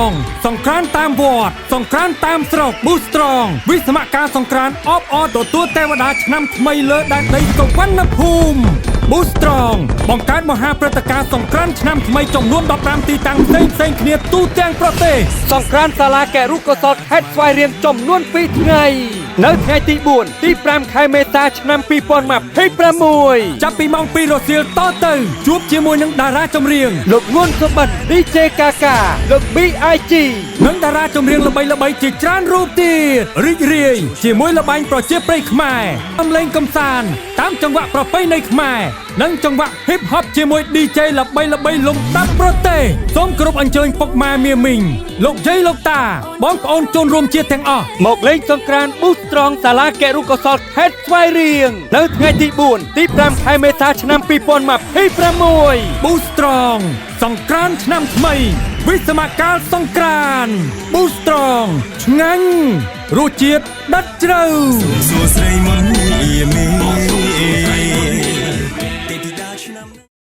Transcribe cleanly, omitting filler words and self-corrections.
Strong សង្ក្រានតាមវត្តសង្ក្រានតាមស្រុក Boost Strong វិស្មការសង្ក្រានអបអរទទួលទេវតាឆ្នាំថ្មីលើដែនដីសុវណ្ណភូមិ Boost Strong បង្កើតមហាព្រឹត្តិការណ៍សង្ក្រានឆ្នាំថ្មីចំនួន15ទីតាំងផ្សេងផ្សេងៗគ្នាទូទាំងប្រទេសសង្ក្រានសាលាកែរុកោសលខេត្តស្វាយរៀងចំនួន2ថ្ងៃនៅថ្ងៃទី4ទី5ខែមេសាឆ្នាំ2026ចាប់ពីម៉ោង2រសៀលតទៅជួបជាមួយនឹងតារាចម្រៀងលោកងួនសុបិន DJ កាកាលោក BIG និងតារាចម្រៀងល្បីៗជាច្រើនរូបទៀតរីករាយជាមួយល្បែងប្រជាប្រិយខ្មែរអំលេងកំសាន្តតាមចង្វាក់ប្រពៃណីខ្មែរនិងចង្វាក់ Hip Hop ជាមួយ DJ ល្បីៗលំដាប់ប្រទេសសូមគោរពអញ្ជើញពុកម៉ែមាមីងលោកយាយលោកតាបងប្អូនជនរួមជាតិទាំងអស់មកលេងសង្ក្រាន Boost Strong សាលាកែរុកោសលខេត្តស្វាយរៀងនៅថ្ងៃទី4ទី5ខែមេសាឆ្នាំ2026 Boost Strong សង្ក្រានឆ្នាំថ្មីវិស្មកាលសង្ក្រាន Boost Strong ឆ្ងាញ់រសជាតិដិតជ្រៅ សួស្រីមុនយាមី